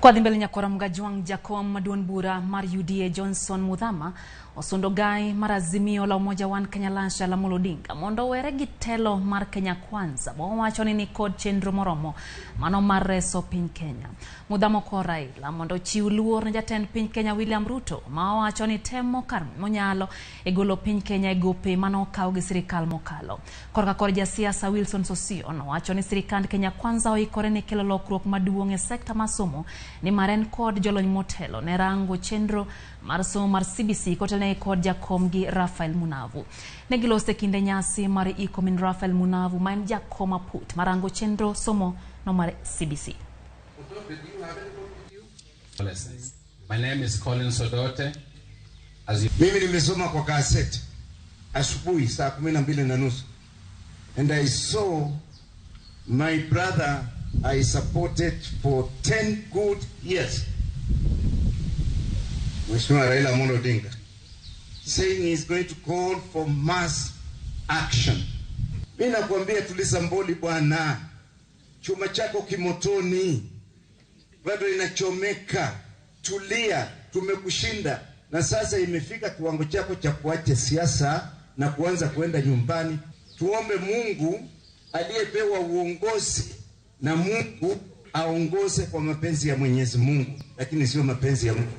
Kwadhi mbele nyakora Mgajwang' jakom maduong' bura mar UDA Johnson Muthama osundo gai mar Azimio la Umoja One Kenya Alliance Raila Amolo Odinga mondo owere gi telo mar Kenya Kwanza mowacho ni nikod chenro moromo mano mar reso piny Kenya. Muthama okwayo Raila mondo ochiw luor ne jatend piny Kenya William Ruto ma owacho ni temo kar monyalo e golo piny Kenya e gope mane okaw gi sirikal mokalo. Korka kor jasiasa Wilson Sossion owacho ni sirikand Kenya Kwanza oikore ne kelo lokruok maduong' e sekta mar somo nimar en kod jolony motelo ne rango chenro mar somo mar CBC kotelnegi kod jakomgi Raphael Munavu. Ne giloso e kinde nyasi mar iko min Raphael Munavu ma en jakom aput marango chenro somo no mar CBC. My name is Collins Odote. As you Mimi nimesoma kwa gazeti asubuhi saa 12:30 and I saw my brother I supported for 10 good years, Mheshimiwa Raila Amolo Odinga, saying he's going to call for mass action. Mimi nakwambia tuliza mboli bwana, chuma chako kimotoni bado inachomeka. Tulia, tumekushinda na sasa imefika kiwango chako cha kuacha siasa na kuanza kuenda nyumbani. Tuombe Mungu aliyepewa uongozi na Mungu aongoze kwa mapenzi ya Mwenyezi Mungu, lakini sio mapenzi ya Mungu.